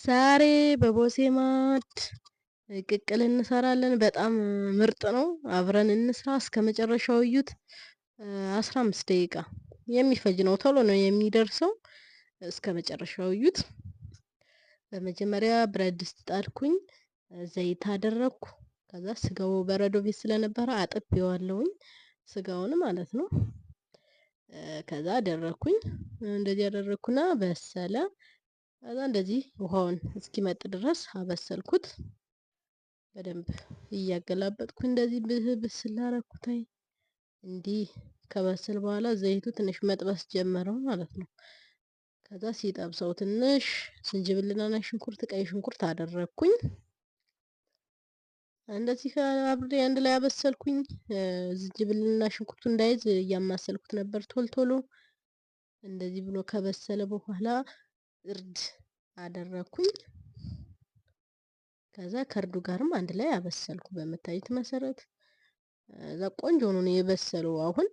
ዛሬ በቦሴ ማድ ቅቅል እንሰራለን። በጣም ምርጥ ነው። አብረን እንስራ እስከ መጨረሻው እዩት። 15 ደቂቃ የሚፈጅ ነው። ቶሎ ነው የሚደርሰው። እስከ መጨረሻው እዩት። በመጀመሪያ ብረት ድስት ጣድኩኝ፣ ዘይት አደረግኩ። ከዛ ስጋው በረዶ ቤት ስለነበረ አጥቤዋለሁኝ ስጋውን ማለት ነው። ከዛ አደረግኩኝ እንደዚህ አደረግኩና በሰለ። ከዛ እንደዚህ ውሃውን እስኪመጥ ድረስ አበሰልኩት። በደንብ እያገላበጥኩ እንደዚህ ብስል አደረኩት። እንዲህ ከበሰል በኋላ ዘይቱ ትንሽ መጥበስ ጀመረው ማለት ነው። ከዛ ሲጠብሰው ትንሽ ዝንጅብልና ሽንኩርት፣ ቀይ ሽንኩርት አደረግኩኝ። እንደዚህ አብሬ አንድ ላይ አበሰልኩኝ። ዝንጅብልና ሽንኩርቱ እንዳይዝ እያማሰልኩት ነበር ቶል ቶሎ። እንደዚህ ብሎ ከበሰለ በኋላ እርድ አደረኩኝ። ከዛ ከእርዱ ጋርም አንድ ላይ አበሰልኩ በምታዩት መሰረት። እዛ ቆንጆ ሆኖ ነው የበሰለው። አሁን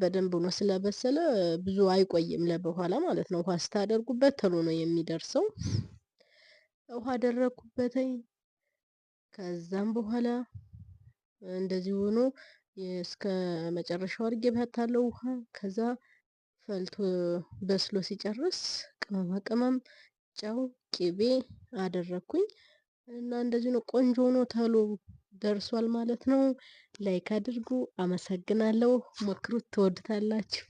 በደንብ ሆኖ ስለበሰለ ብዙ አይቆይም ለበኋላ ማለት ነው። ውሃ ስታደርጉበት ቶሎ ነው የሚደርሰው። ውሃ አደረኩበትኝ። ከዛም በኋላ እንደዚህ ሆኖ እስከ መጨረሻው አድርጌበታለሁ ውሃ። ከዛ ፈልቶ በስሎ ሲጨርስ ቅመማ ቅመም፣ ጨው፣ ቂቤ አደረኩኝ እና እንደዚህ ነው ቆንጆ ሆኖ ተሎ ደርሷል ማለት ነው። Like አድርጉ። አመሰግናለሁ። ሞክሩት፣ ትወዱታላችሁ።